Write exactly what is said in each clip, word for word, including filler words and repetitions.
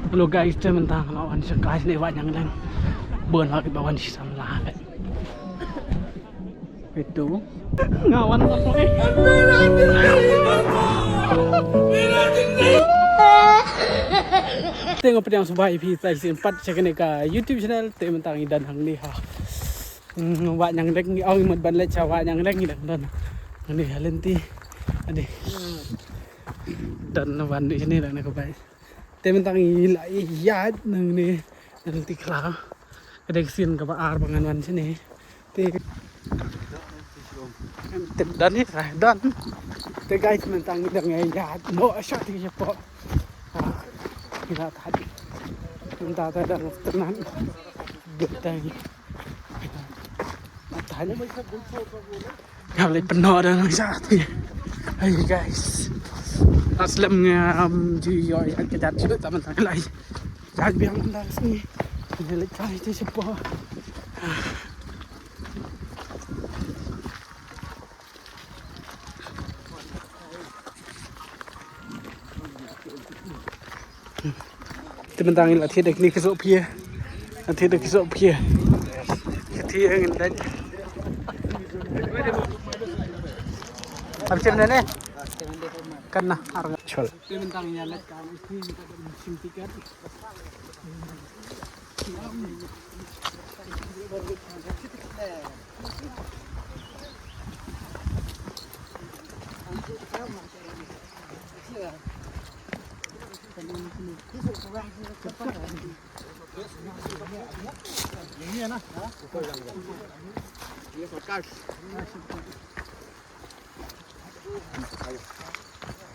Hello guys, te mynta nga la wan sha kai ne Wah Nyangleng. Bun ha kiba wan sha samla. Itu. Nga wan sha kai. Te nga pdiang sngewbha ïa phi sa shisien pat sha kane ka YouTube channel. Te mynta ngi don hangne ha, hmm, Wah Nyangleng, ngi ong ngi mut ban leit sha Wah Nyangleng, ngi dang don hangne ha lynti. Ade. Don na wan dei shane dang na ka bai. Te mynta ngi la ïaid nangne na lynti khlaw. Ka dei ka sien kaba ar ba ngan wan shane. Te, em, te don hi, ah, don. Te guys, mynta ngi dang ïaid noh sha te shapoh. Ah, ngi la tad. Mynta te dang afternoon. Good time. Tad. Nga leit pynnoh da nang sha te. Hey guys. Nga slem nga, um, ju ïoh ïa ka jait shuh, tang mynta nga la ïaid biang mynta ka sngi. Nga leit kai te shapoh. Te mynta ngi la thied da kine ki soh pia. La thied da ki soh pia. Ki thied ngin dait. Ar chem ne ne? Kan na, ar chol. Te mynta ngi la leit ka shim tiket.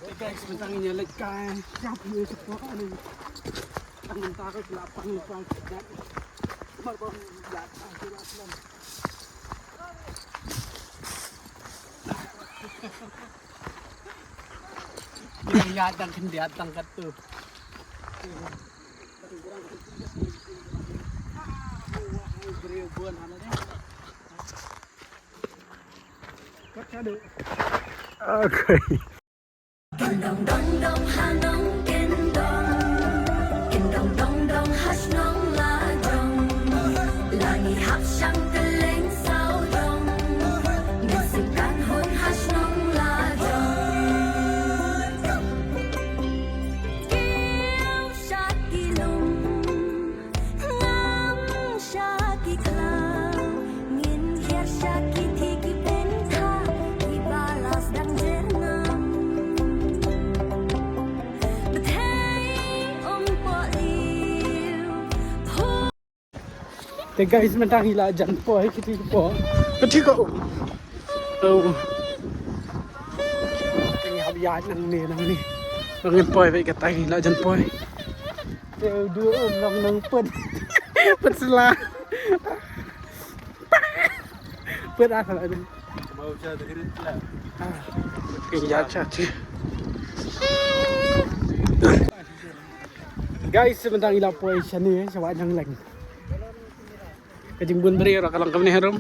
Hey guys, mynta ngin ïa leit kai shap ïa shapoh ne. Tang mynta ka la pang pang. Mar ba la pang la slem. Ïa dang khyndiat tang katto. Okay. Dong dong dong ha nong kin dong. Kin dong dong dong ha shnong la dong. La ngi hap shang kylleng saw dong. Ngin sngewkan hun ha shnong la dong. Kiew sha ki lum. Ngam sha ki khlaw, ngin hiar sha ki thi ki pynthah, ki balas dang jer ngam. Bthei um poh liu. Te guys, mynta ngi la jan poi ki thi ki poh. Ki thi ko. Oh. Te ngi hap ïaid nangne nangne. Ngin poi beit katai ngi la jan poi. Te u du um long nang put. Put sla. Put ah sla. Mau cha de rit la. Ah. Ke ya cha chi. Guys, sebentar ngi la poi shane, sha Wah Nyangleng. Ka jingbun briew ruh ka long kumne harum.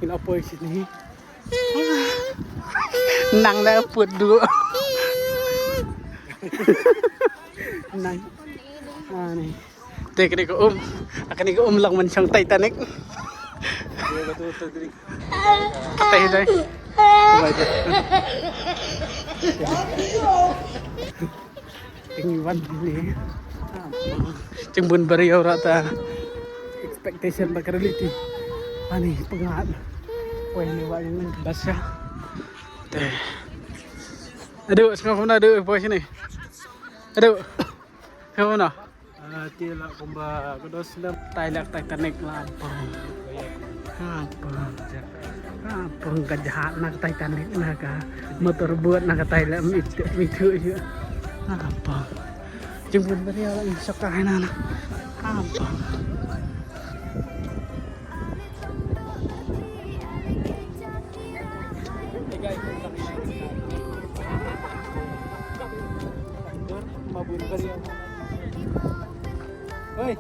Ngi la poi shane. Nang la put du. Nang. Ah, ni. Te kane ka um. Ah, kane ka um lang man shong Titanic. Katai tai. Te ngi wan ne. Jingbun briew ruh ta expectation bad ka reality. Ani pyngat. Poi ne Wah Nyangleng bas sha. Te. Aduh, sngap kumno aduh poi shane. Aduh. Sngap kumno. Ah, te la kumba ka dos lem. Tai lak Titanic la pang. Apa? Apa ka jahaj na ka Titanic na ka motorboat na ka tai lem mit mit. Apa? Jingbun briew la ïa shaka hai na na. Apa? Hey.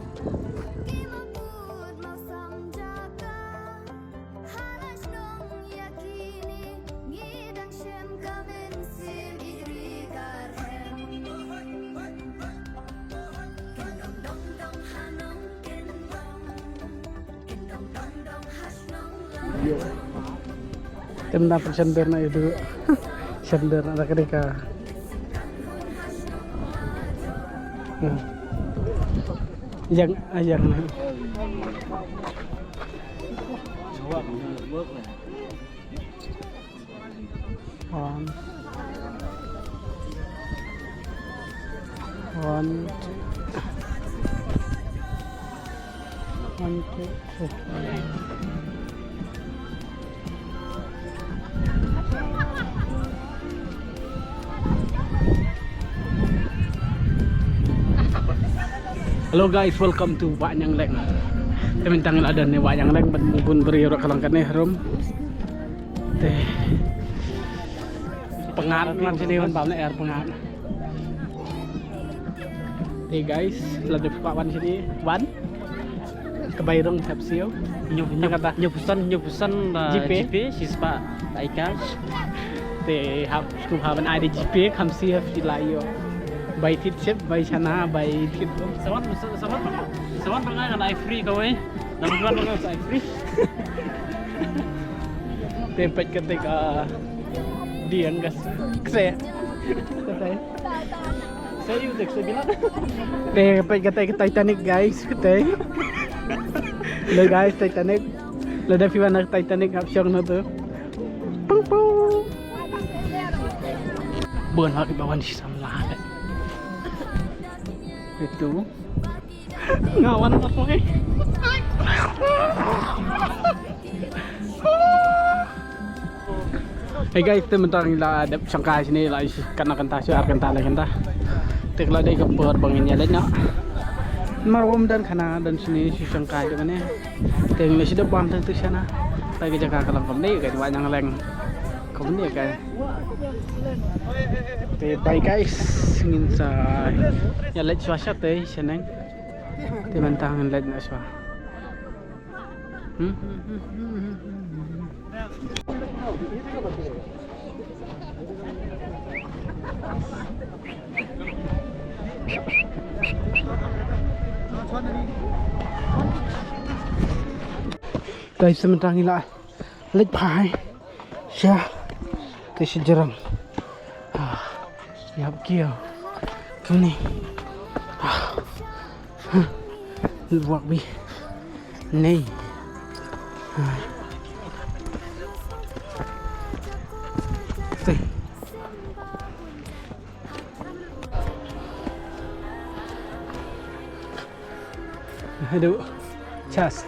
Tem na persen ber na itu. Sen ber na ka deka. Hmm. Yang, ah, yang. One. One, two. One, two, three. Hello guys, welcome to Wah Nyang Leng. Te mynta ngi la don ne Wah Nyang Leng, ban bun bri ro ka lang kane room. Te. Pyngngad wan shane, wan bam ne er pyngngad. Te guys, la dep wan shane, wan. Ka bai rong thep siew. Nyo, nyo, kata. Nyo puson, nyo puson, uh, GPay. GPay, shi spah ai cash. Te hap, sku hap ban ai da GPay, kham shi hap shi la ïoh. Bai tit sep, bai shana, bai tit. Sawan, sawan, sawan, sawan, ngan ai free kawei. Nang tuan ngan ai free. Te peit kata ka diang gas. Kse. Kse. Kse yu dek se bilang. Te peit kata ka Titanic guys, kata. Lo guys, Titanic. Lo da phi wan na Titanic hap shong na tu. Pung pung. Bun ha ki ba wan shi samla. Itu. Nga wan mat mo eh. Hey guys, te mynta ngi la dep shongkai shane, la shi katno kynta, shi ar kynta lai kynta. Te ka la dei ka por ba ngin ïa leit noh. Mar wym don khana, don shane shi shongkai dep ne. Te ngi la shi dep bam tang tu shana. Te ka jaka ka long kumne, ka Wah Nyang Leng. Kumne ka. Te bye guys, ngin sa ïa leit shuwa sha te shaneng. Te mynta ngin leit noh shuwa. Hmm? Guys, te mynta ngi la leit phai sha te shajrong. Ah, ïap kiew. Kumne. Ah. Huh. Luak bi. Nei. Huh. Te. Aduh. Chas.